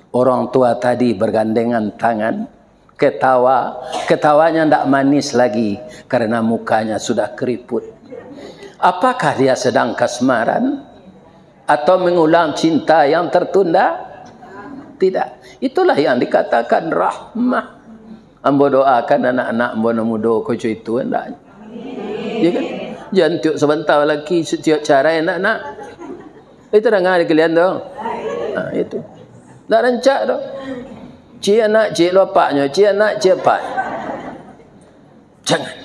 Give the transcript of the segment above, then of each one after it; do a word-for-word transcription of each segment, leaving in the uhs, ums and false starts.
Orang tua tadi bergandengan tangan, ketawa, ketawanya ndak manis lagi karena mukanya sudah keriput. Apakah dia sedang kasmaran atau mengulang cinta yang tertunda? Tidak. Itulah yang dikatakan rahmah. Ambo doakan anak-anak ambo nan mudo ko co itu, ndak? Ya kan? Jan tiok sabanta lagi, setiok carai, nak, nak. Itu danga di kalian tu. Ha, itu. Ndak rancak tu. Ciek anak, ciek lopaknyo, ciek anak, ciek apak. Jangan.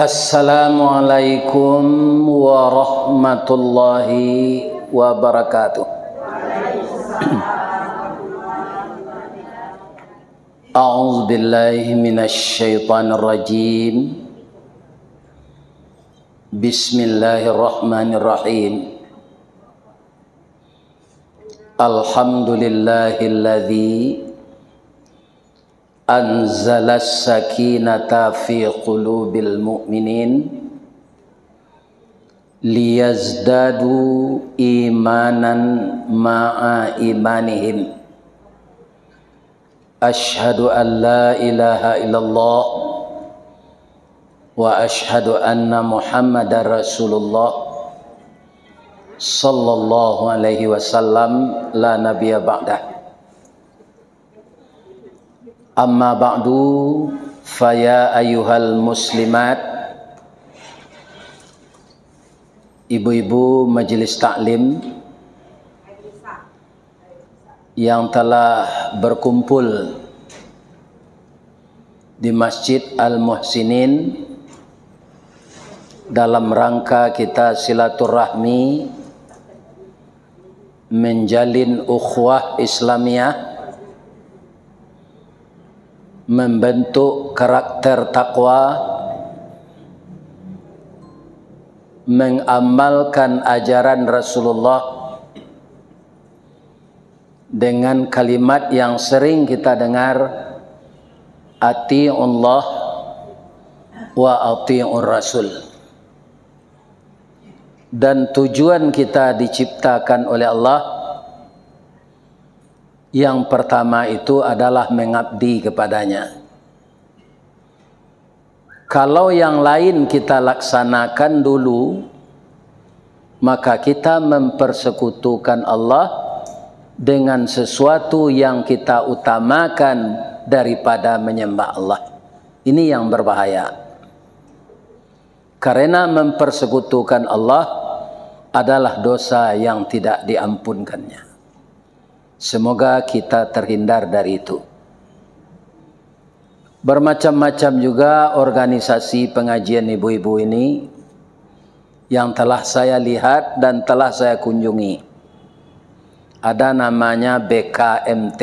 Assalamualaikum warahmatullahi wabarakatuh. A'udzubillahi minasyaitonirrajim. Bismillahirrahmanirrahim. Alhamdulillahilladzi anzalas sakinata fi qulubil mu'minin liyazdadu imanan ma'a imanihim. Asyhadu an la ilaha illallah wa asyhadu anna Muhammadar Rasulullah sallallahu alaihi wasallam la nabiyya ba'dah. Amma ba'du, faya ayyuhal muslimat, ibu-ibu majelis taklim yang telah berkumpul di Masjid Al-Muhsinin dalam rangka kita silaturahmi, menjalin ukhuwah Islamiyah, membentuk karakter takwa, mengamalkan ajaran Rasulullah dengan kalimat yang sering kita dengar, "Ati'ullah wa ati'ur Rasul." Dan tujuan kita diciptakan oleh Allah, yang pertama itu adalah mengabdi kepada-Nya. Kalau yang lain kita laksanakan dulu, maka kita mempersekutukan Allah dengan sesuatu yang kita utamakan daripada menyembah Allah. Ini yang berbahaya. Karena mempersekutukan Allah adalah dosa yang tidak diampunkan-Nya. Semoga kita terhindar dari itu. Bermacam-macam juga organisasi pengajian ibu-ibu ini yang telah saya lihat dan telah saya kunjungi. Ada namanya B K M T,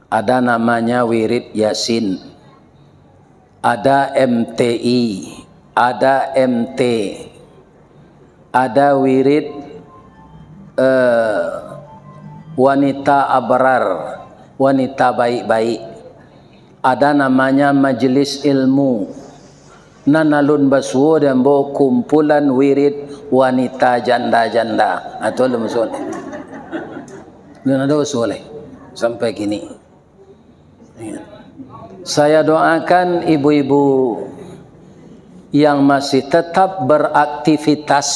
ada namanya Wirid Yasin, ada M T I, ada M T, ada wirid, eh, wanita abrar, wanita baik-baik. Ada namanya majelis ilmu. Nan alun basuo di ambo kumpulan wirid wanita janda-janda. Atau alun basuo. Alun ado basuo lai sampai kini. Saya doakan ibu-ibu yang masih tetap beraktivitas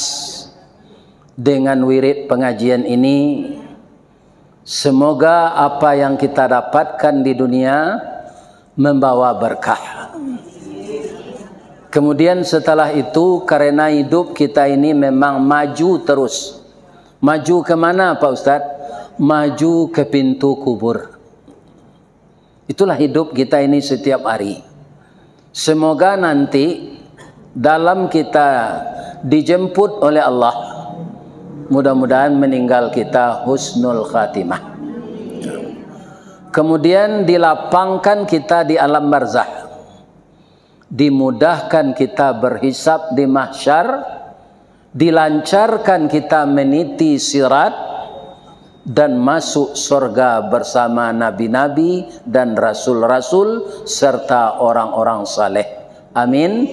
dengan wirid pengajian ini, semoga apa yang kita dapatkan di dunia membawa berkah. Kemudian setelah itu, karena hidup kita ini memang maju terus. Maju ke mana, Pak Ustadz? Maju ke pintu kubur. Itulah hidup kita ini setiap hari. Semoga nanti dalam kita dijemput oleh Allah, mudah-mudahan meninggal kita husnul khatimah. Kemudian dilapangkan kita di alam barzah. Dimudahkan kita berhisab di mahsyar, dilancarkan kita meniti sirat, dan masuk sorga bersama nabi-nabi dan rasul-rasul serta orang-orang saleh. Amin,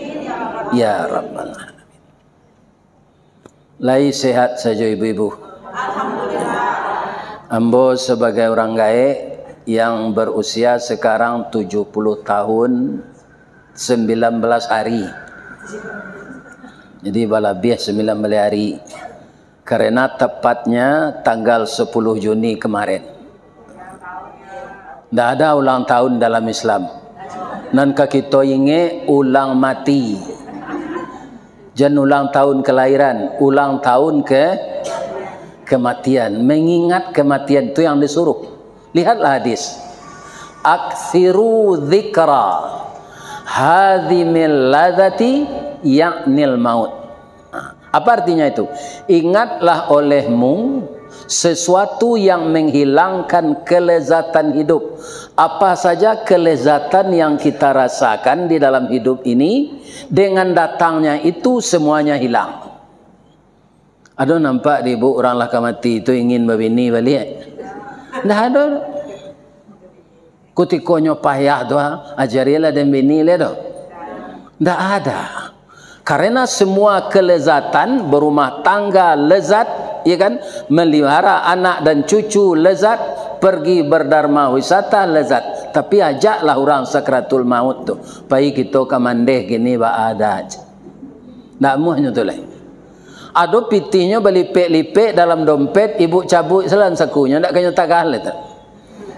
ya Rabbal Alamin. Lai sehat sajo ibu-ibu? Ambo sebagai urang gaek yang berusia sekarang tujuh puluh tahun, sembilan belas hari. Jadi, balabiah sembilan belas hari. Karena tepatnya tanggal sepuluh Juni kemarin. Ndak ada ulang tahun dalam Islam. Nan ka kito ingek, ulang mati. Jan ulang tahun kelahiran, ulang tahun ke kematian. Mengingat kematian tu yang disuruh. Lihatlah hadis. "Aktsiru dzikra hadzimil ladzati, yaknil maut." Apa artinya itu? Ingatlah olehmu sesuatu yang menghilangkan kelezatan hidup. Apa saja kelezatan yang kita rasakan di dalam hidup ini, dengan datangnya itu semuanya hilang. Ado nampak di ibu urang lah ka mati tu ingin babini baliak? Ndak ado. Kutikonyo payah tu, ha, ajarilah den bini le doh. Ndak ada. Karena semua kelezatan berumah tangga lezat, ya kan? Melihara anak dan cucu lezat, pergi berdarma wisata lezat. Tapi ajaklah urang sakratul maut tu, pai kito ka mandeh kini ba-ada aja. Ndak amuahnyo tu lai. Ado pitihnyo balipek-lipek dalam dompet, ibu cabuik salan sakunyo, ndak kanyo tagah lai tu.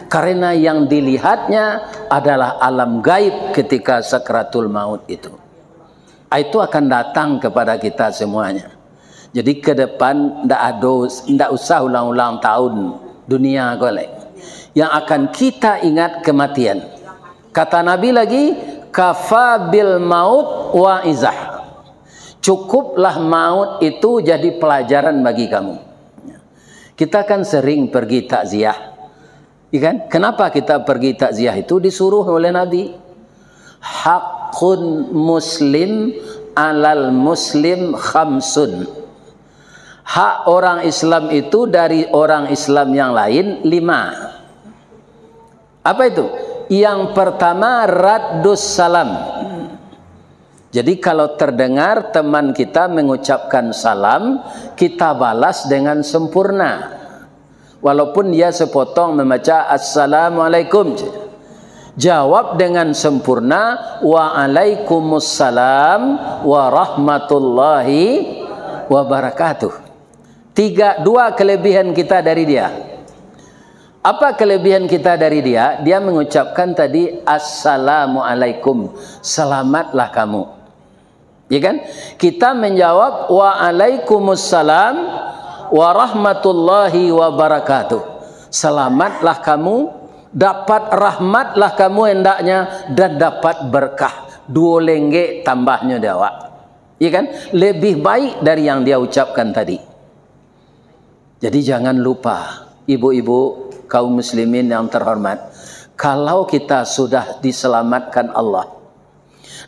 Karena yang dilihatnya adalah alam gaib ketika sakratul maut itu. Itu akan datang kepada kita semuanya. Jadi, ke depan ndak ado, ndak usah ulang-ulang tahun dunia ko lai. Yang akan kita ingat kematian. Kata Nabi lagi, "Kafa bil maut wa'izah." Cukuplah maut itu jadi pelajaran bagi kamu. Kita kan sering pergi takziah. Ya kan? Kenapa kita pergi takziah itu disuruh oleh Nabi? "Hakun muslim alal muslim khamsun." Hak orang Islam itu dari orang Islam yang lain lima. Apa itu? Yang pertama, raddus salam. Jadi, kalau terdengar teman kita mengucapkan salam, kita balas dengan sempurna. Walaupun dia sepotong membaca, "Assalamualaikum," jawab dengan sempurna, "Waalaikumussalam warahmatullahi wabarakatuh." Tiga, dua kelebihan kita dari dia. Apa kelebihan kita dari dia? Dia mengucapkan tadi, "Assalamualaikum, selamatlah kamu." Ya kan? Kita menjawab, "Waalaikumussalam warahmatullahi wabarakatuh." Selamatlah kamu, dapat rahmatlah kamu hendaknya, dan dapat berkah. Duo lenggek tambahnyo di awak. Ya kan? Lebih baik dari yang dia ucapkan tadi. Jadi, jangan lupa, ibu-ibu, kaum muslimin yang terhormat, kalau kita sudah diselamatkan Allah,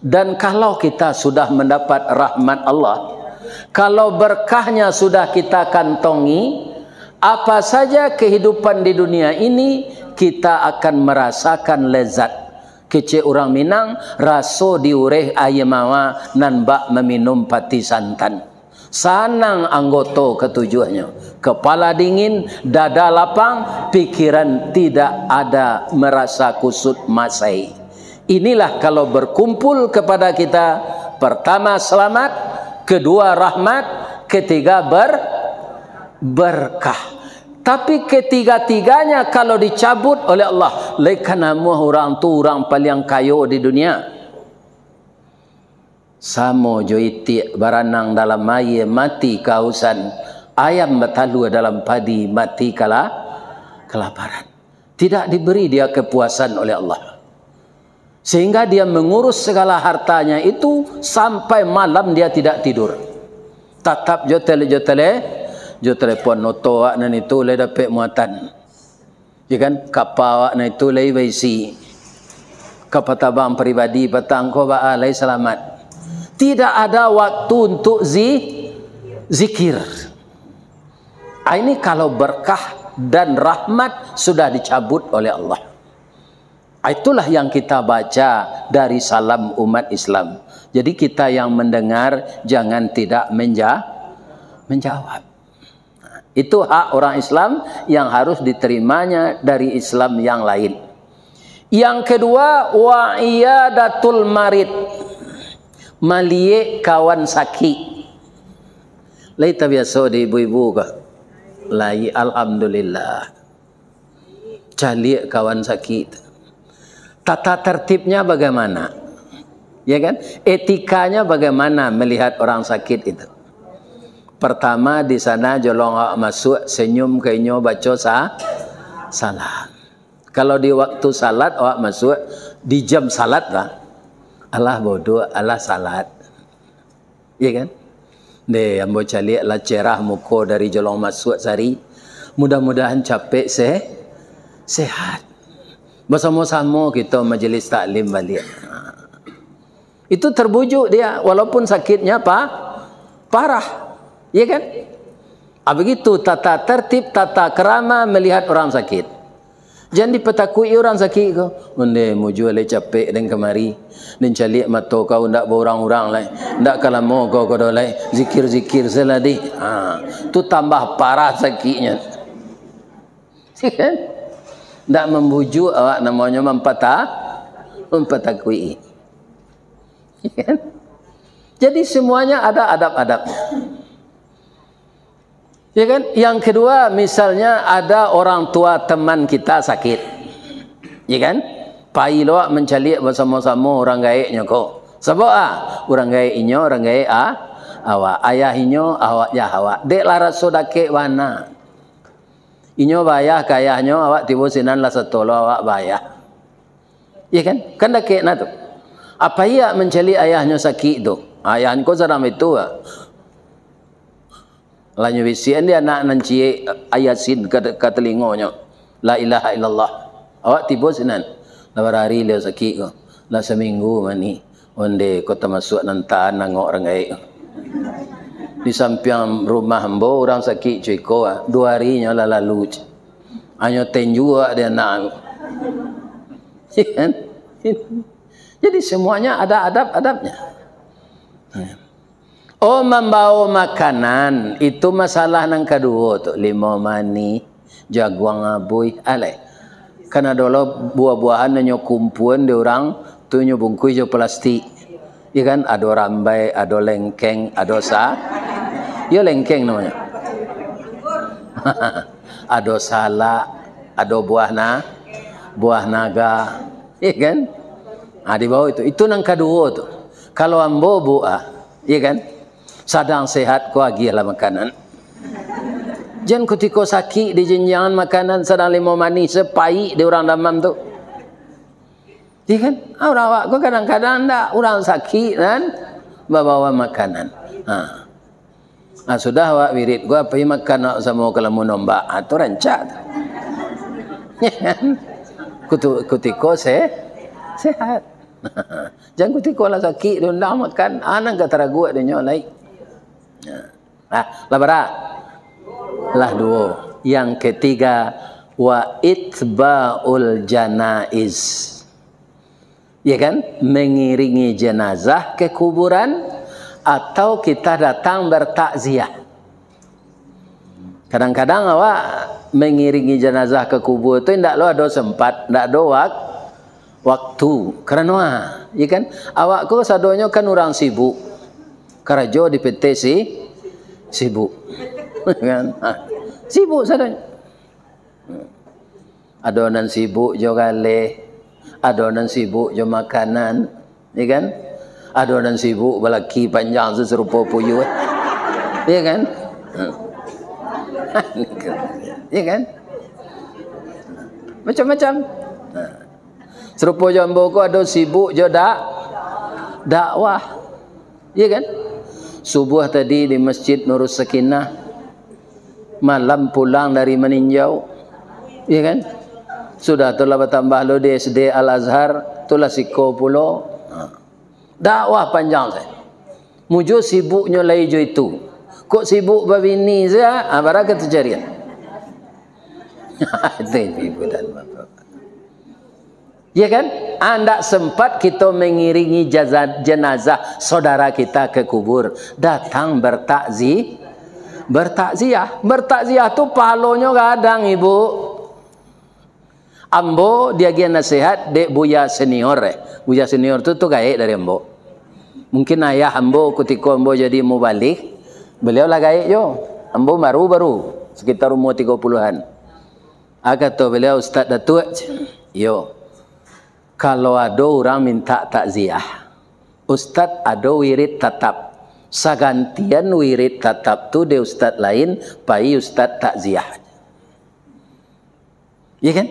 dan kalau kita sudah mendapat rahmat Allah, kalau berkahnya sudah kita kantongi, apa saja kehidupan di dunia ini, kita akan merasakan lezat. Kecek urang Minang, raso diureh aia mawa nan bak maminum pati santan. Sanang anggoto katujuahnyo. Kepala dingin, dada lapang, pikiran tidak ada merasa kusut masai. Inilah kalau berkumpul kepada kita, pertama selamat, kedua rahmat, ketiga ber-, berkah. Tapi ketiga-tiganya kalau dicabut oleh Allah, lai ka namuah urang tu urang paliang kayo di dunia. Samo jo itiak baranang dalam aia mati kahausan, ayam batalua dalam padi mati kala-, kelaparan. Tidak diberi dia kepuasan oleh Allah. Sehingga dia mengurus segala hartanya itu sampai malam dia tidak tidur. Tatap jo tele-, jo tele-, jo telepon, oto awak nan itu lai dapek muatan. Ya kan? Kapa awak nan itu lai baisi. Kapa tabang pribadi patang ko baa lai salamat. Tidak ada waktu untuk zi-, zikir. Ah, ini kalau berkah dan rahmat sudah dicabut oleh Allah. Itulah yang kita baca dari salam umat Islam. Jadi kita yang mendengar jangan tidak menja-, menjawab. Itu hak orang Islam yang harus diterimanya dari Islam yang lain. Yang kedua, wa iyadatul marid. Maliek kawan sakik. Lai tabiaso di ibu-ibu ko? Lai, alhamdulillah. Caliak kawan sakik tu. Tata tertibnya bagaimana? Ya kan? Etikanya bagaimana melihat orang sakit itu? Pertama, di sana jolong awak masuak, senyum ka inyo, baco sa-, salam. Kalau di waktu salat awak masuak, di jam salat lah. Alah bodoh, alah salat. Iya kan? Deh, ambo caliak lah cerah muko dari jolong masuak sari. Mudah-mudahan capek se-, sehat. Basamo-samo kito majelis taklim baliak. Itu terbujuk dia, walaupun sakitnya pa-, parah. Iya kan? Ah, begitu tata tertib, tata krama melihat orang sakit. Jan dipatakuik-i urang sakik ko. Ondeh, mujua lai capek den kamari. Den caliak mato kau ndak baurang-urang lai. Ndak ka lamo kau ko doh lai. Zikir-zikir se lah dih. Ha, tu tambah parah sakiknyo. Kan? Ndak mambujuak awak, namonyo mampata-, mampatakuik-i. Kan? Jadi semuanya ada adab-adabnya. Ya kan? Yang kedua, misalnya ada orang tua teman kita sakit. Ya kan? Pai lo awak mancaliak basamo-samo urang gaeknyo ko. Sabab ah, urang gaek inyo, urang gaek ah, awak. Ayah inyo, awak, yah awak. Dek lah raso dakek bana. Inyo baayah ka ayahnyo, awak tibo sinan lah sato lo awak baayah. Ya kan? Kan dakek nah tu. Apo awak mancaliak ayahnyo sakik tu? Ayahnyo ko sadang baitu ah. Lah nyo bisiakan dek anak nan ciek Yasin ka, ka talingonyo, "La ilaha illallah." Awak tibo sinan. Lah bara ari lai sakik ko. Lah saminggu mani. Ondeh, ko tamasuak nan tahan angok urang gaek. Di sampiang rumah ambo, urang sakik co iko, ah. Duo arinyo lah lalu, cik. Hanyo tenjuak di anak. Kan? Jadi semuanya ada adab-adabnya. Oh, mambawo makanan, itu masalah nan kaduo tu, limau manih, jaguang abuih, alai. Kan ado lo buah-buahan nan nyo kumpuan di urang, tu nyo bungkuih jo plastik. Iya kan, ado rambai, ado lengkeng, ado sa-, iyo lengkeng namonyo. Ado salak, ado buah na-, buah naga, iya kan? Ah, dibawo itu. Itu nan kaduo tu. Kalau ambo, Bu, ah, iya kan? Sadang sehat ko agiahlah makanan. Jan kutiko sakik dijinjangan makanan, sadang limau manih se paik di urang damam tu. Iya kan? Ah, urang awak ko kadang-kadang ndak, urang sakik nan babawa makanan. Ha. Ah, sudah awak wirid ko, pai makan awak samo kalamun ombak. Ah, tu rancak tu. Iya kan? Kutu-, kutiko se-, sehat. Jan kutiko lah sakik diundang makan, ah, nan ka taraguak dinyo lai. Nah. Ah, lah bara? Lah duo. Yang ketiga, wa itba'ul janaiz. Ya kan? Mengiringi jenazah ke kuburan atau kita datang bertakziah. Kadang-kadang awak mengiringi jenazah ke kubur tu indak lo ado sempat, indak ado wak-, waktu. Karano, ah, ya kan? Awak ko sadonyo kan urang sibuk. Karajo di P T si-, sibuk. Kan? Ah, sibuk sadonyo. Ado nan sibuk jo galeh, ado nan sibuk jo makanan, ya kan? Ado nan sibuk balaki panjang tu sarupo puyuh, ya kan? Ya kan? Macam-macam. Sarupo jo ambo ko ado sibuk jo dak-, dakwah. Iya kan? Subuah tadi di Masjid Nurus Sakinah, malam pulang dari Maninjau. Iya kan? Sudah tu lah batambah lo di S D Al Azhar, tu lah siko pulo. Ha. Dakwah panjang sajo. Mujua sibuknyo lai jo itu. Kok sibuk babini sajo, ha, bara ka tacarian. Itu ibu dan bapak. Ya kan? Andak sempat kita mengiringi jaza-, jenazah saudara kita ke kubur, datang bertakzi-, bertakziah. Bertakziah tu pahalonyo gadang, Ibu. Ambo diagiah nasihat dek Buya Senior, eh. Buya Senior tu, tu gaek dari ambo. Mungkin ayah ambo kutiko ambo jadi mubalig, beliau lah gaek jo. Ambo baru-baru, sekitar umur tigo puluhan. Ah, kato beliau, "Ustaz Datuak," "Iyo." "Kalau ado urang mintak takziah, Ustaz ado wirid tatap. Sagantian wirid tatap tu dek ustaz lain, pai ustaz takziah." Iya kan?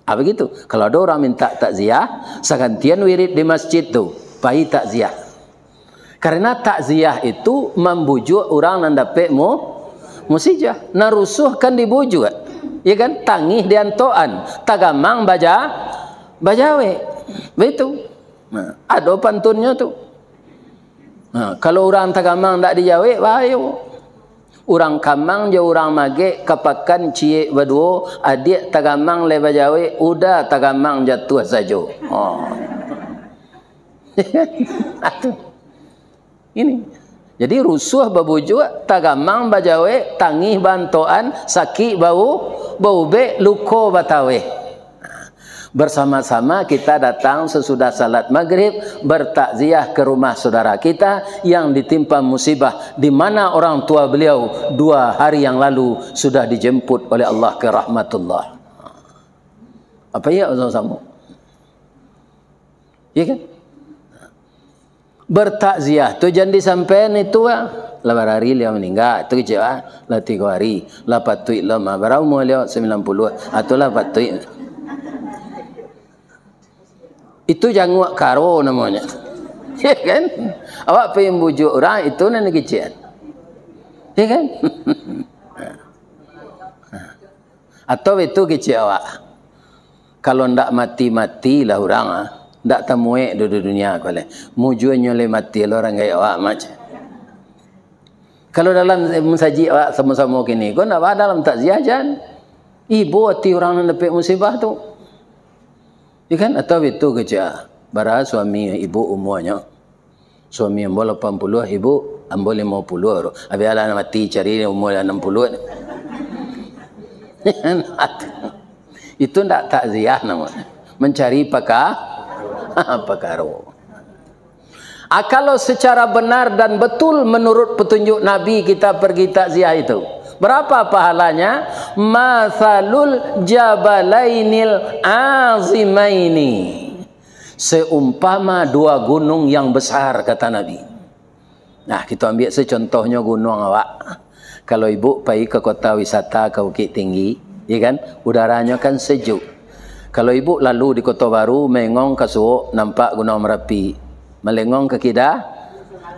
Ah, begitu. Kalau ado urang mintak takziah, sagantian wirid di masjid tu, pai takziah. Karena takziah itu mambujuak urang nan dapek mu-, musijah. Nan rusuah kan dibujuak. Ya kan? Tangih diantokan, tagamang baja-, bajawek. Baitu. Nah, ado pantunnyo tu. Nah, kalau urang tagamang dak dijawek, bahayo. Urang kamang jo urang magek ka pakan ciek baduo, adiak tagamang lai bajawek, uda tagamang jatuah sajo. Oh. Ini. Jadi rusuah babujuak, tagamang bajawek, tangih baantokan, sakik bau-, baubek, luko bataweh. Bersama-sama kita datang sesudah salat maghrib, bertakziah ke rumah saudara kita yang ditimpa musibah, di mana orang tua beliau dua hari yang lalu sudah dijemput oleh Allah ke rahmatullah. Apa iya sama-sama? Iya kan? Bertakziah tu jan disampaian itu, ah. Lah barari liau maningga, tu kecek, ah. Lah tigo hari, lah patuik lo mah. Bara umua liau? Sambilan puluah. Ah, tu lah patuik. Itu janguak karo namonyo. Ya kan? Awak pai mambujuak urang, itu nan dikecekan. Ya kan? Atau itu kecek awak. Kalau ndak mati-mati lah urang, ah, ndak tamuek doh di dunia ko leh. Mujuanyo leh mati lo urang gaek awak, mac. Kalau dalam musajik awak samo-samo kini ko, ndak ba dalam takziah jan. Ibo ati urang nan dapek musibah tu. Ya kan? Atau itu kecek, bara suami ibu umuanyo? Suami ambo lapan puluah, ibu ambo limo puluah tu. Abih lah mati, cari umua anam puluah. Itu ndak takziah namonyo. Mencari paka-, pakaro. Ah, kalau secara benar dan betul menurut petunjuk Nabi kita pergi takziah itu, berapa pahalanya? Matsalul jabalainil azimaini. Seumpama dua gunung yang besar, kata Nabi. Nah, kita ambil sajo contohnyo gunuang awak. Kalau ibu pai ka kota wisata, ka Bukittinggi, ya kan? Udaranyo kan sejuk. Kalau ibu lalu di Kota Baru, Maengong ka Suok, nampak Gunuang Marapi. Malengong ka kida,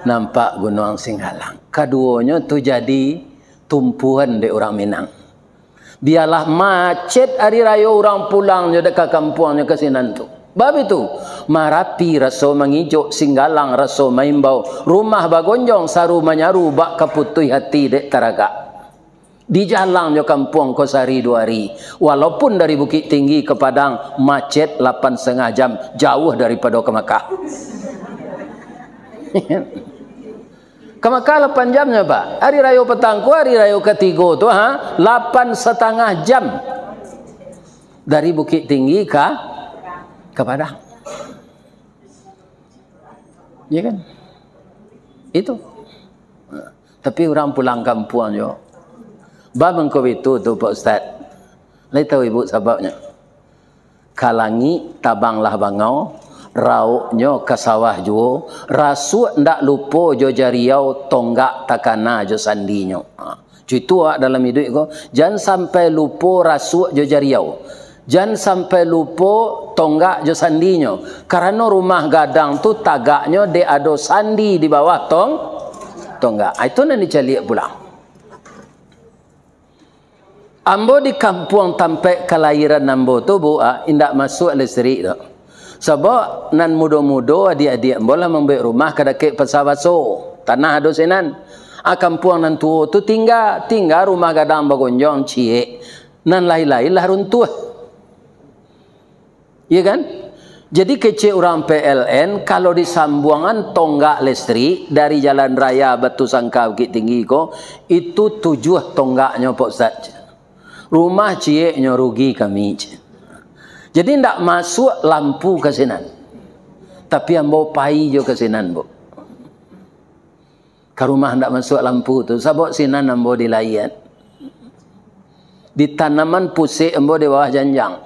nampak Gunuang Singgalang. Kaduonyo tu jadi tumpuan dek urang Minang. Bialah macet ari rayo urang pulang jo dek ka kampuangnyo ka sinan tu. Bab itu, Marapi raso mangijok, Singgalang raso maimbau, rumah bagonjong saru manyaru bak kaputuih hati dek taragak. Dijalang jo kampuang ko sahari duo hari. Walaupun dari Bukittinggi ka Padang macet lapan satangah jam, jauah daripado ka Makah. Ka Makah lapan jamnyo, Pak. Hari Rayo Patang ko, hari Rayo katigo tu, ha, lapan satangah jam dari Bukittinggi ka, ka Padang. Ya kan? Itu. Tapi urang pulang kampuang juo. Baa mangko baitu tu, Pak Ustaz? Lai tahu ibu sababnyo? Ka langik tabanglah bangau, rauknyo ka sawah juo, rasuak ndak lupo jo jariau, tonggak takana jo sandinyo. Ha, cuitu awak dalam iduik ko, jan sampai lupo rasuak jo jariau, jan sampai lupo tonggak jo sandinyo, karano rumah gadang tu tagaknyo dek ado sandi di bawah tong-, tonggak. Ah, itu nan dicaliak pulang. Ambo di kampuang tampaik kalahiran ambo tu, Bu, ah, indak masuak listrik tu. Sabab nan mudo-mudo, adiak-adiak ambo lah mambuek rumah ka dakek Pasa Baso. Tanah ado sinan. Ah, kampuang nan tuo tu tingga, tingga rumah gadang bagonjong ciek. Nan lain-lain lah runtuah. Iya kan? Jadi kecek urang P L N, kalau disambuangan tonggak listrik dari jalan raya Batu Sangka Bukittinggi ko, itu tujuah tonggaknyo, Pak Ustaz. Rumah cieknyo rugi kami, cek. Jadi ndak masuak lampu ka sinan. Tapi ambo pai jo ka sinan, Bu. Ka rumah ndak masuak lampu tu, sabab sinan ambo dilaian. Ditanaman pusek ambo di bawah janjang.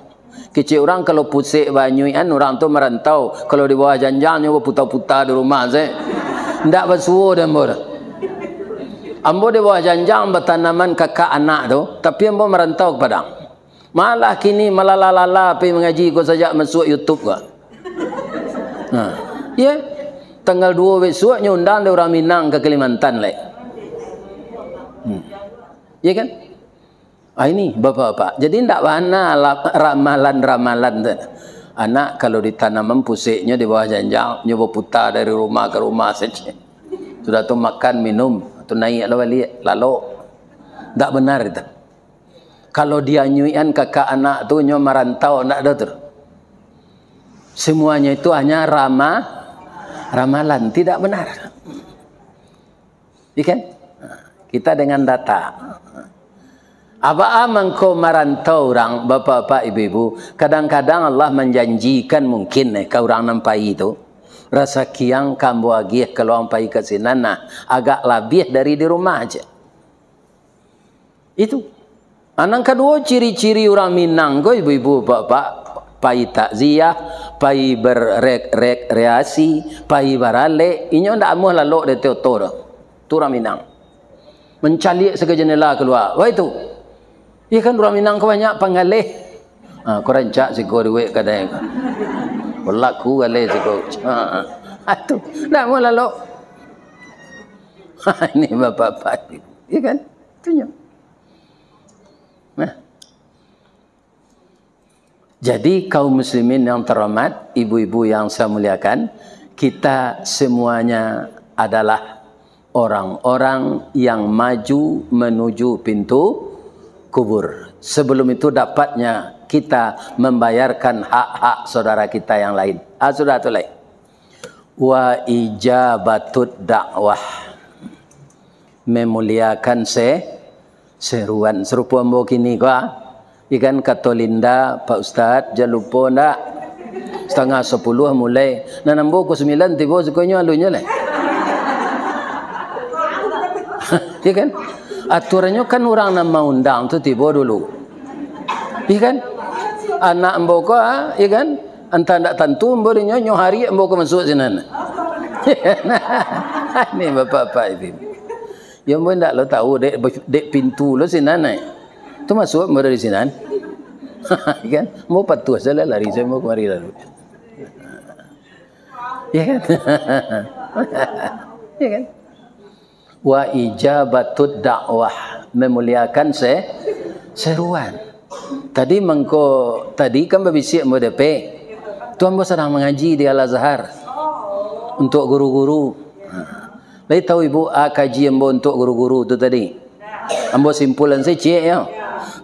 Kecek urang kalau pusek banyuikan, urang tu marantau. Kalau di bawah janjang, nyo baputa-puta di rumah se. Ndak basuo dek ambo tu. Ambo di bawah janjang batanaman kakak anak tu, tapi ambo marantau ka Padang. Malah kini malala-lala pai mangaji ko sajak masuak YouTube ko. Nah, iya. Tanggal duo bisuak nyo undang dek urang Minang ka Kalimantan lai. Hmm. Iya kan? Ah, ini bapak-bapak. Jadi ndak bana lah ramalan-ramalan tu. Anak kalau ditanaman puseknyo di bawah janjang, nyo baputa dari rumah ka rumah saja. Sudah tu makan, minum, tu naiak lah baliak, lalok. Ndak benar itu. Kalau dianyuikan kakak anak tu, nyo marantau, ndak ado tu. Semuanya itu hanya rama-, ramalan, tidak benar. Iya kan? Kita dengan data. Abaa mangko marantau urang, bapak-bapak, ibu-ibu, kadang-kadang Allah manjanjikan mungkin, eh, ka urang nan pai tu, rasakiang ka ambo agiah kalau ang pai ka sinan, nah, agak labiah dari di rumah aja. Itu. Ah, nan kaduo, ciri-ciri urang Minang ko, ibu-ibu, bapak-bapak, pai takziah, pai berrek-, rekreasi, pai baralek, inyo ndak amuah lalok di ateh oto doh. Tu urang Minang. Mancaliak sajo jandela kalua. Wah itu. Iya kan, urang Minang ko banyak panggaleh. Ha, ko rancak siko duit kadai ko. Balaku galeh siko. Ha, ha. Ah, tu. Ndak amuah lalok. Ini bapak-bapak. Iya kan? Tunjuk. Nah. Jadi, kaum muslimin yang terhormat, ibu-ibu yang saya muliakan, kita semuanya adalah orang-orang yang maju menuju pintu kubur. Sebelum itu, dapatnya kita membayarkan hak-hak saudara kita yang lain. Ah, sudah tu lai. Wa ijabatut dakwah. Memuliakan se-, seruan. Sarupo ambo kini ko, ah. Ikan kato Linda, "Pak Ustaz, jan lupo ndak? Satangah sapuluah mulai." Nan ambo pukua sambilan tibo, sukonyo alunnyo lai. Iya kan? Aturannyo kan urang nan maundang tu tibo dulu. Iya kan? Anak ambo ko, ah, iya kan? Antah ndak tantu ambo dinyo, nyo hari ambo ko masuak sinan. Ni bapak-bapak itu. Yo, ambo ndak lo tahu, dek, dek pintu lo sinan, eh. Tu masuak ambo dari sinan. Kan? Ambo patuah salah lari, saya ambo kamari lalu. Ya kan? Ya kan? Wa ijabatud dakwah, memuliakan se-, seruan. Tadi mangko, tadi kan babisiak ambo dapek. Tu ambo sadang mangaji di Al-Azhar. Untuk guru-guru. Ha. Lai tahu ibu, a, kaji ambo untuk guru-guru tu tadi? Ambo simpulan se ciek yo.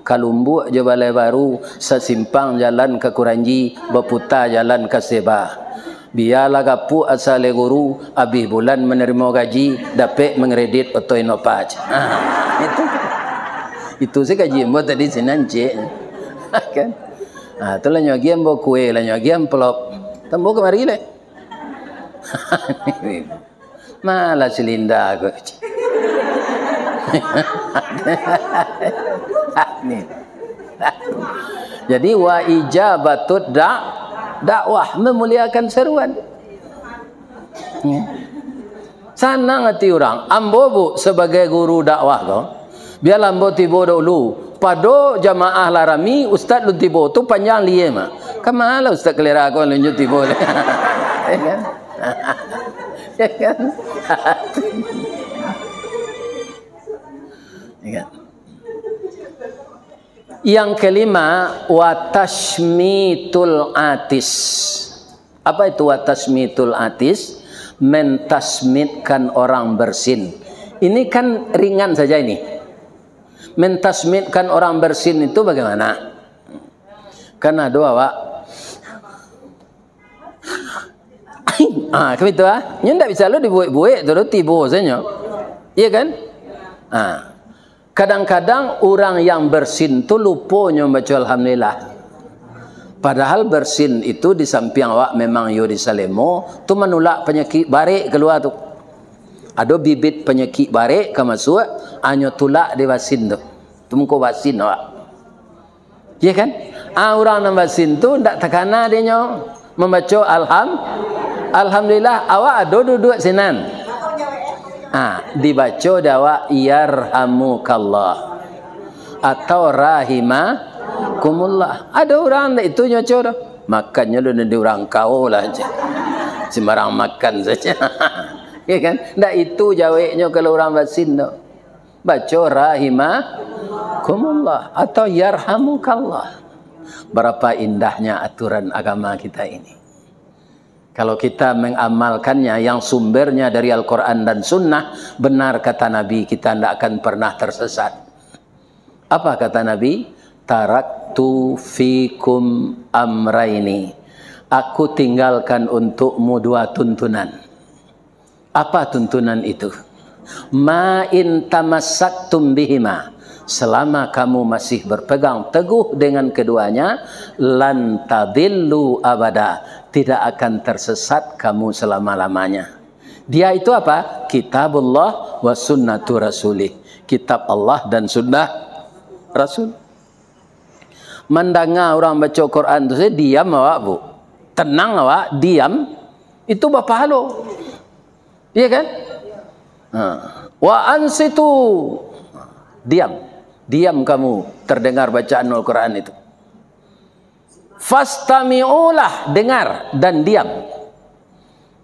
Kalumbuak jo Balai Baru, sasimpang jalan ka Kuranji, baputa jalan ka Seba. Bialah gapuak asa lai guru, abih bulan manarimo gaji, dapek mangkredit oto Innova. Ha, itu. Itu se kaji ambo tadi sinan ciek. Kan? Ha, tu lah nyo agiah ambo kue, lah nyo agiah amplop. Tu ambo kamari lai. Malah si Linda ko. Ni. Jadi, wa ijabatud da-, dakwah, memuliakan seruan. Ya. Sanang ati urang. Ambo, Bu, sabagai guru dakwah ko, bialah ambo tibo dahulu. Pado jamaah lah rami, ustaz lun tibo tu panjang lieh mah. Ka ma lah ustaz kalera ko lunjuk tibo. Ya kan? Ya kan? Ya kan? Yang kelima, wa tashmitul atis. Apa itu wa tashmitul atis? Mentasmitkan orang bersin. Ini kan ringan saja ini. Mentasmitkan orang bersin itu bagaimana? Kan ado awak. Ah, kan itu ah. Nyo ndak bisa lo dibuek-buek tu, lo tibo sajo. Iya kan? Ah. Kadang-kadang urang yang bersin tu lupo nyo baco alhamdulillah. Padahal bersin itu di sampiang awak memang iyo di salemo, tu manulak panyakik barek kalua tu. Ado bibit panyakik barek ka masuak, hanyo tulak di basin tu. Tu muko basin awak. Iya kan? Ah, urang nan basin tu ndak takana dinyo mambaco alham-, alhamdulillah, awak ado duduak sinan. Ah, dibaco dek awak yarhamukallah atau rahimakumullah. Ado urang ndak itu nyo baco doh. Makannyo lu di urang kau lah je. Sembarang makan saja. Iya kan? Ndak itu jaweknyo kalau urang basin tu. Baco rahimakumullah atau yarhamukallah. Berapa indahnya aturan agama kita ini. Kalau kita mengamalkannya yang sumbernya dari Al-Quran dan Sunnah, benar kata Nabi, kita ndak akan pernah tersesat. Apa kata Nabi? "Taraktu fikum amraini." Aku tinggalkan untukmu dua tuntunan. Apa tuntunan itu? "Ma in tamassaktum bihima." Selama kamu masih berpegang teguh dengan keduanya, "lan tadillu abada." Tidak akan tersesat kamu selama-lamanya. Dia itu apa? Kitabullah wa sunnatu rasulih. Kitab Allah dan sunnah Rasul. Mandanga urang baco Quran tu saja, diam awak, Bu. Tenang awak, diam. Itu bapahalo. Iya kan? Ha. "Wa ansitu." Diam. Diam kamu terdengar bacaan Al-Quran itu. "Fastami'ulah," dengar dan diam.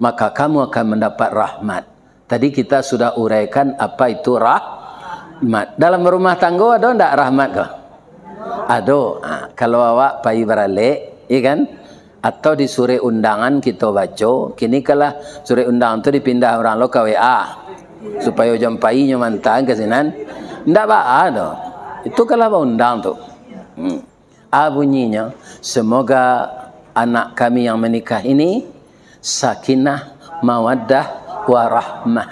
Maka kamu akan mendapat rahmat. Tadi kita sudah uraikan apa itu rahmat. Dalam rumah tanggo ado ndak rahmat ko? Ado. Ha, kalau awak pai baralek, iya kan? Atau di surek undangan kito baco, kini kalah surek undangan tu dipindah urang lo ka W A, supayo jam pai nyo mantang ka sinan. Ndak baa doh. Itu kalah baundang tu. Hmm. A bunyinyo, semoga anak kami yang menikah ini sakinah, mawaddah, warahmah.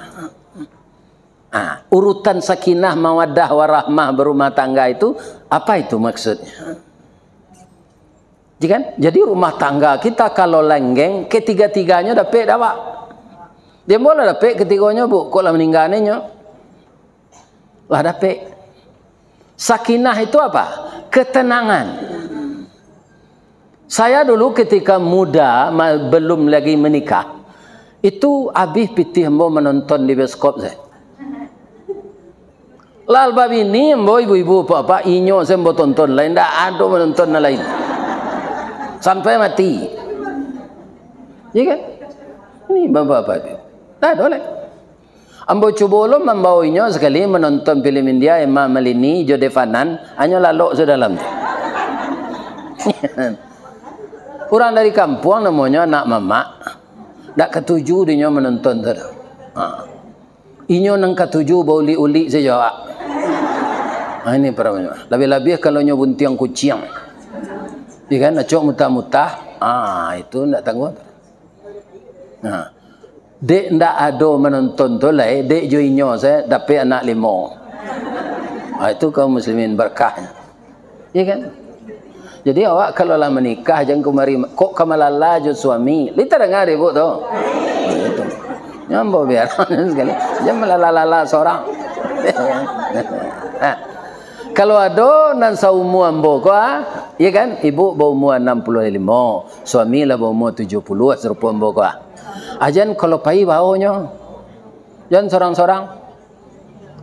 Ah, urutan sakinah, mawaddah, warahmah berumah tangga itu, apa itu maksudnya? Ji kan? Jadi rumah tangga kita kalau langgeng, ketiga-tiganyo dapek dek awak. Di ambo lah dapek ketigonyo, Bu, kok lah maningga nyo. Lah dapek. Sakinah itu apa? Ketenangan. Saya dulu ketika muda, ma-, belum lagi menikah, itu abih pitih ambo manonton di bioskop saja. Lah babini ambo, ibu-ibu, apak-apak, inyo saja ambo tonton, lain ndak ado manonton nan lain. Sampai mati. Iya kan? Ini bapak-bapak tu. Ndak ado lai. Ambo cubo lo mambao inyo sakali manonton film India, Hema Malini jo Dev Anand, hanyo lalok sudah dalam tu. Urang dari kampuang namonyo anak mamak, ndak katuju dinyo manonton tu doh. Ha. Inyo nan katuju baulik-ulik sajo awak. Ha, ini paramanyo. Labiah-labiah kalau nyo buntiang kuciang. Iya kan, acok mutah-mutah. Ah, itu ndak tangguang. Nah, dek ndak ado manonton tu lai, dek jo inyo saja dapek anak limo. Ah, itu kaum muslimin berkahnya. Iya kan? Jadi awak kalau lah manikah, jan kumari, kok ka malala jo suami. Lai tadanga dek ibu tu? Nah, itu. Nyo ambo biaran sakali. Jan malala-lala sorang. Nah, kalau ado nan saumua ambo ko, ah, iya kan? Ibu baumua anam puluah limo. Suami lah baumua tujuah puluah, sarupo ambo ko, ah. Ajan kalau pai bao nyo. Jan sorang-sorang.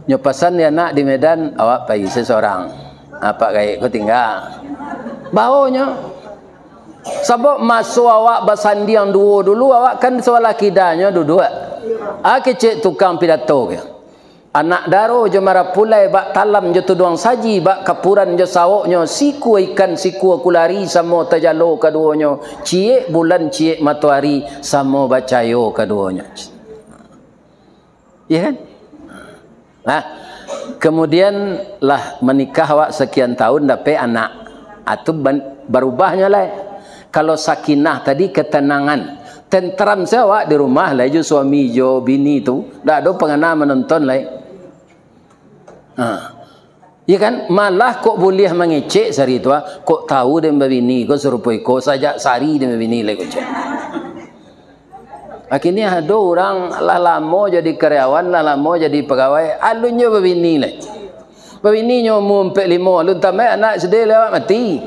Nyo pasan di anak di Medan, awak pai sesorang. Apak gaek ko tingga. Bao nyo. Sabab maso awak basandiang duo dulu, awak kan sabalah kidanyo duduak. Ah, kecek tukang pidato ko. Anak daro jo marapulai, bak talam jo tuduang saji, bak kapuran jo sawoknyo, sikua ikan sikua kulari, samo tajalo kaduonyo, ciek bulan ciek matoari, samo bacayo kaduonyo. Iya kan? Nah, Kemudian lah manikah awak sakian tahun, dapek anak. Atu ban-, barubahnyo lai. Kalau sakinah tadi ketenangan, tenteram se awak di rumah lai jo suami jo bini tu, dak ado pangana manonton lai. Ha. Ya kan? Malah kok buliah mangecek sari tu, ah, kok tahu den babini ko sarupo iko, sajak sari den babini lai ko cek. Akhirnya ado urang lah lamo jadi karyawan, lah lamo jadi pagawai, alun jo babini lai. Babini nyo umur ampek limo, alun tamai anak S D lai awak mati.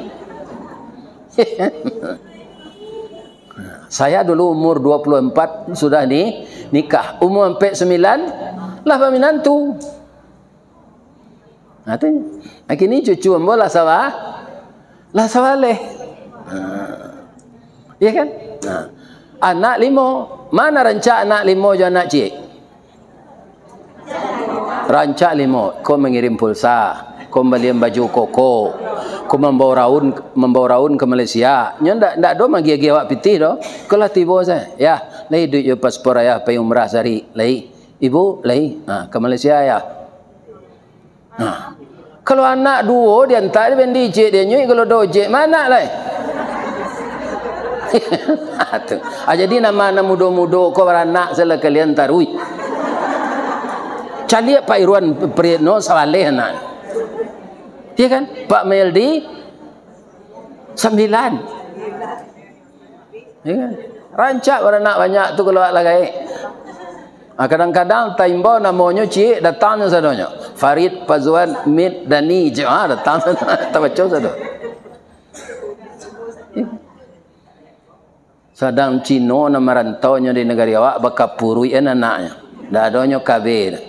Saya dulu umur dua puluh empat sudah ni nikah, umur ampek sembilan lah baminantu. Nah, tu. Kini cucu ambo lah sawa-, lah sawaleh. Nah. Iya kan? Nah. Anak limo. Mana rancak anak limo jo anak ciek? Rancak limo. Ko mangirim pulsa, ko mambalian baju koko, ko mambawa raun, mambawa raun ka Malaysia. Nyo ndak, ndak do magiah-giah awak pitih do. Ko lah tibo sajo. Yah, lah iduik jo paspor ayah, pai umrah sari, lai. Ibu, lai. Ha, ka Malaysia, yah. Nah, kalau anak duo diantak di bendi ijek, dia nyuik kalau do ojek, ma anak lai? Tu. Ah, jadi nama anak mudo-mudo ko baranak salah kalian taruih. Caliak Pak Irwan Priatno sabaleh anak. Iya kan? Pak Meldi sambilan. Ya kan? Rancak baranak banyak tu kalau awak lah gaek. Ah, kadang-kadang taimbau namonyo ciek, datang nyo sadonyo. Farid, Fazwan, Mit, Dani, je, ah, datang, tabaco sado. Sadang Cino nan marantau nyo di nagari awak, bakapuruik an anaknyo. Ndak adonyo kabeh.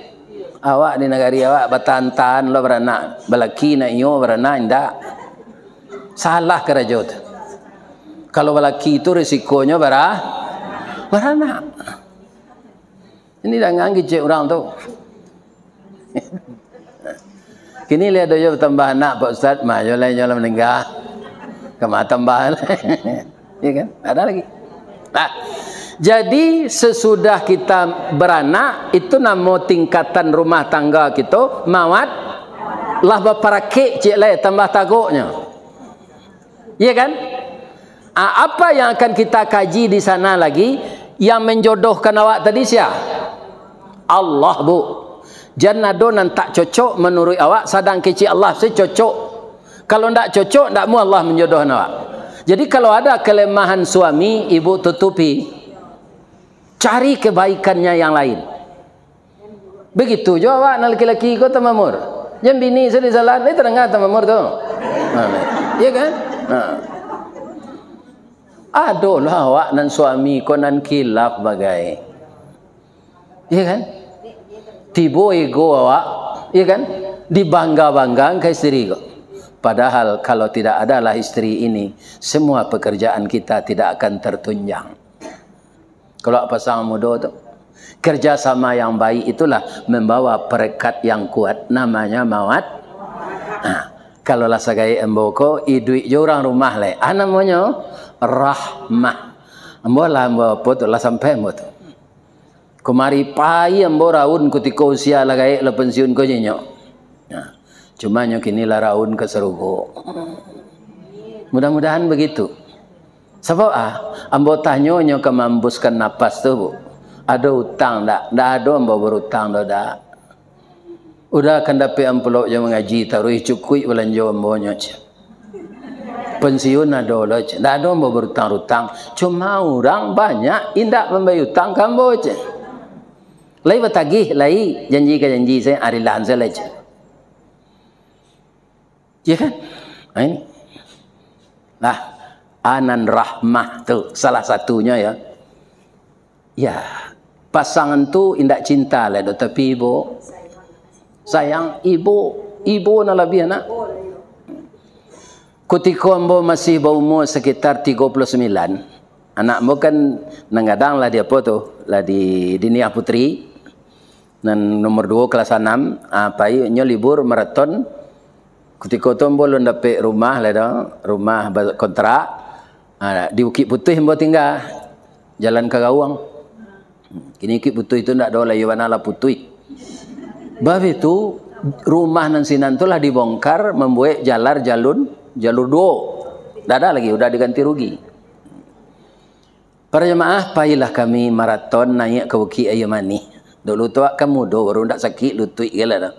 Awak di nagari awak batahan-tahan lo baranak. Balaki nak iyo, baranak indak. Salah karajo tu. Kalau balaki tu risikonyo bara-, baranak. Ini jangan kicik urang tu. Kini lihat doyo batambah anak, Pak Ustaz, mah, yo lah, yo lah maningga. Kama tambah. Ya kan? Ada lagi. Nah, jadi sesudah kita baranak, itu namo tingkatan rumah tangga kita, mawat, lah baparakik ciek lai, tambah tagoknyo. Iya kan? Ah, apa yang akan kita kaji di sana lagi, yang menjodohkan awak tadi sia? Allah, Bu. Jan ado nan tak cocok manuruik awak, sadang kecek Allah se cocok. Kalau ndak cocok, ndak mu Allah menjodohkan awak. Jadi, kalau ada kelemahan suami, ibu tutupi. Cari kebaikannya yang lain. Begitu jo awak nan laki-laki ko, Tamamur. Jan bini se disalah, ni tadanga Tamamur tu. Ha, iya kan? Ha. Adolah awak nan suami ko nan kilaf bagai. Iya kan? Tibo ego awak, iya kan? Dibangga-banggakan isteri ko. Padahal kalau tidak adalah isteri ini, semua pekerjaan kita tidak akan tertunjang. Kalau pasang mudo tu, kerjasama yang baik itulah membawa perekat yang kuat, namanya mawat. Ha, kalau lah sagai ambo ko, iduik jo urang rumah lai. Ah, namonyo rahmah. Ambo lah ambo apo tu, lah sampai ambo tu. Kumari pai ambo raun kutiko usia lah gaek lah pensiun ko nyo. Nah, cuma nyo kini lah raun ka sarugo. Mudah-mudahan begitu. Sabab ah, ambo tanyo nyo ka maambuskan napas tu, Bu. Ado utang ndak? Ndak ado ambo barutang doh, dak. Udah kan dapek amplop jo mangaji taruih, cukuik balanjo ambo nyo, ceh. Pensiun ado lo, ceh. Ndak ado ambo barutang-rutang. Cuma urang banyak indak mambayia utang ka ambo, ceh. Lai batagih, lai janji ka janji, se arilan se lai, ceh. Ya kan? Nah, ini. Nah, anan rahmah tu salah satunya, ya. Ya, pasangan tu indak cinta lah doh, tapi ibo sayang, ibo, ibo nan labiah nak. Kutiko ambo masih baumur sekitar tigo puluh sembilan, anak ambo kan nan gadang lah di apo tu, lah di Diniah Putri, nan nomor duo kelas anam, ah, pai nyo libur maraton. Kutiko tu ambo alun dapek rumah lai doh, rumah ba-, kontrak. Ha, di Bukik Putuih ambo tingga, Jalan Kagawang. Kini Bukik Putuih tu ndak ado lai, iyo bana lah putuih. Babeh tu, Rumah nan sinan tu lah dibongkar, mambuek jalan jalun, jalur duo. Ndak ada lagi, udah diganti rugi. Para jamaah, pailah kami maraton naiak ka Bukik Aia Manih. Dulu tu kan mudo, baru ndak sakik lutuik gala dah.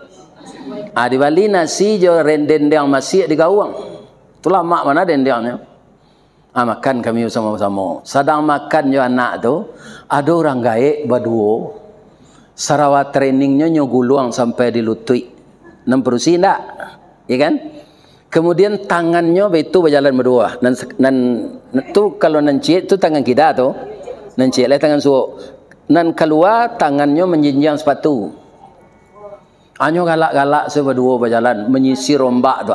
Ah, dibali nasi jo ren-, dendiang masiak digawang. Tu lamak bana dendiangnyo. Ah, makan kami basamo-samo. Sadang makan jo anak tu, ado urang gaek baduo, sarawa treningnyo nyo guluang sampai di lutuik. Nan padusi indak? Ya kan? Kemudian tangannyo baitu bajalan baduo. Nan, nan tu kalau nan ciek tu tangan kida tu, nan ciek lai tangan suok. Nan kalua tangannyo manjinjiang sapatu. Anyo galak-galak se baduo bajalan manyisir ombak tu.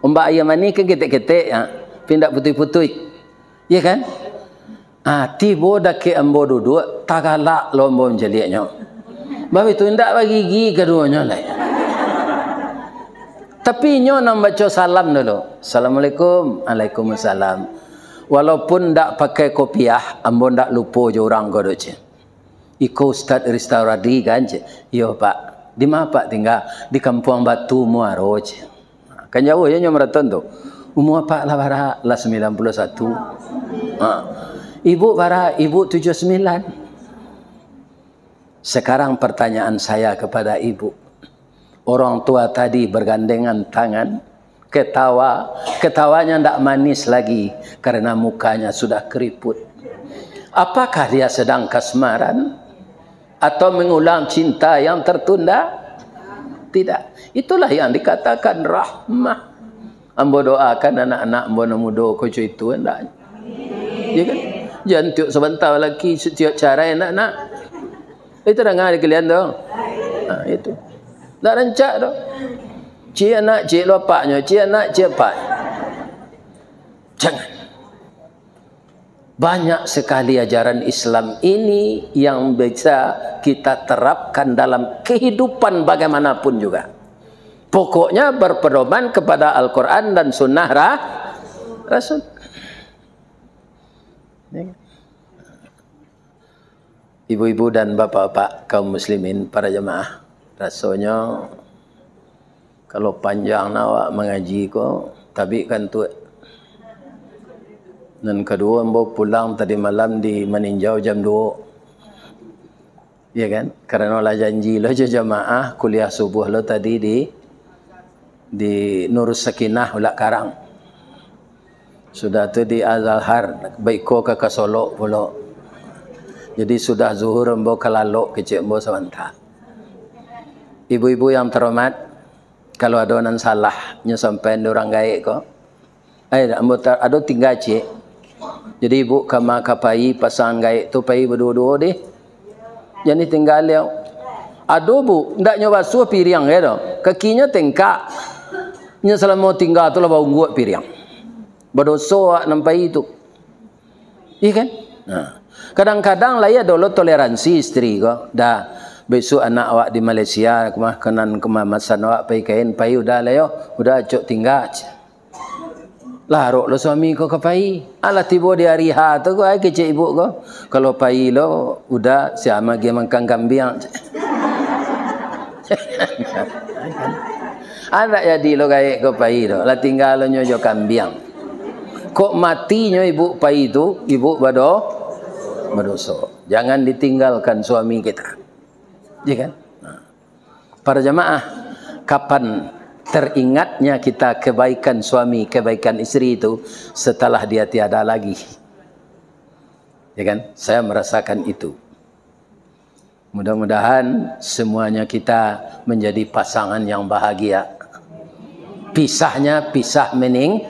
Ombak Aia Manih kan ketek-ketek, ha, tapi indak putuih-putuih. Iya kan? Ah, tibo dakek ambo duduak, tagalak lo ambo mancaliaknyo. Bab itu indak bagigi kaduonyo lai. Tapi inyo nan baco salam dulu. "Assalamualaikum." "Waalaikumsalam." Walaupun ndak pakai kopiah, ambo ndak lupo jo urang ko doh, ceh. "Iko Ustaz Ristawardi kan?" ceh. "Iyo, Pak." "Di ma Apak tingga?" "Di Kampuang Batu Muaro," ceh. Kan jauah yo nyo maraton tu. "Umua Apak lah bara?" "Lah sambilan puluah satu." Ha. "Ibu bara?" "Ibu tujuah sambilan." Sekarang pertanyaan saya kepada ibu. Orang tua tadi bergandengan tangan, ketawa, ketawanya ndak manis lagi karena mukanya sudah keriput. Apakah dia sedang kasmaran? Atau mengulang cinta yang tertunda? Tidak. Itulah yang dikatakan rahmah. Ambo doakan anak-anak ambo nan mudo ko co itu, ndak? Ya kan? Jan tiok sabanta laki, satiok carai, ndak, nak? Itu danga di kalian tu. Ha, itu. Ndak rancak tu. Ciek anak, ciek lo apaknyo, ciek anak, ciek apak. Jangan. Banyak sekali ajaran Islam ini yang bisa kita terapkan dalam kehidupan bagaimanapun juga. Pokoknya berpedoman kepada Al-Quran dan Sunnah Ra-, Rasul. Ya. Ibu-ibu dan bapak-bapak kaum muslimin, para jamaah, rasonyo kalau panjang na awak mangaji ko, tabik kantuak. Nan kaduo, ambo pulang tadi malam di Maninjau jam duo. Ya kan? Karano lah janji lo jo jamaah kuliah subuh lo tadi di, di Nurus Sakinah Ulak Karang. Sudah tu di Al-Azhar, baiko ka Kasolok pulo. Jadi sudah zuhur ambo ka lalok kecek ambo sabanta. Ibu-ibu yang terhormat, kalau ado nan salah nyo sampaian di urang gaek ko, ai, ambo ta-, ado tingga ciek. Jadi ibu kama ka pai pasangan gaek tu pai baduo-duo deh. Jan ditingga liau. Ado, Bu, ndak nyo basuah piriang, ya doh. Kakinyo tengkak. Nyo salamo tingga tu lah baungguak piriang. Badoso awak nan pai tu. Iya kan? Nah. Kadang-kadang lah ya dolo toleransi istri ko. Dah, besok anak awak di Malaysia, kemah kenan kemamasan awak pai kain, pai udah lah yo. Udah acok tingga. Larok lo suami ko ka pai. Alah tibo di ari H tu ko, ai kecek ibu ko. Kalau pai lo, udah, sia magi makan kambiang. Anak jadi lo gaek ko pai tu. Lah tingga lo nyo jo kambiang. Kok mati nyo ibu pai tu, ibu bado-, badoso. Jangan ditinggalkan suami kita. Ya kan? Nah. Para jamaah, kapan teringatnya kita kebaikan suami, kebaikan istri itu setelah dia tiada lagi? Ya kan? Saya merasakan itu. Mudah-mudahan semuanya kita menjadi pasangan yang bahagia. Pisahnya pisah mening-,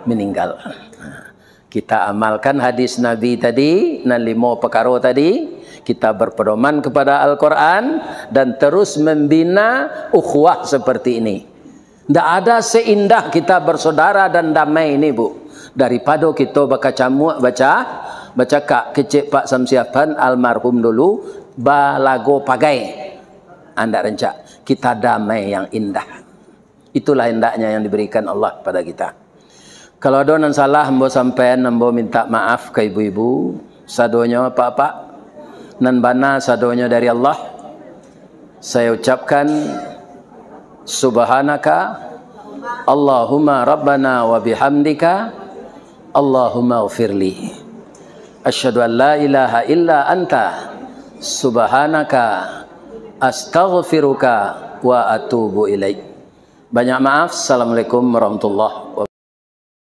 meninggal. Kita amalkan hadis Nabi tadi, nan limo pakaro tadi, kita berpedoman kepada Al-Quran, dan terus membina ukhuwah seperti ini. Ndak ada seindah kita bersaudara dan damai ini, Bu, daripado kito bakacamuak, baca-, bacakak, kecek Pak Samsiapan almarhum dulu, balago pagai. Andak rancak, kita damai yang indah. Itulah hendaknya yang diberikan Allah kepada kita. Kalau ado nan salah ambo sampaian, ambo minta maaf ka ibu-ibu, sadonyo apak-apak, nan bana sadonyo dari Allah. Saya ucapkan Subhanaka Allahumma rabbana wa bihamdika, Allahumma ghafirli. Asyhadu an la ilaha illa anta, subhanaka, astaghfiruka wa atubu ilaik. Banyak maaf. Assalamualaikum warahmatullahi wabarakatuh.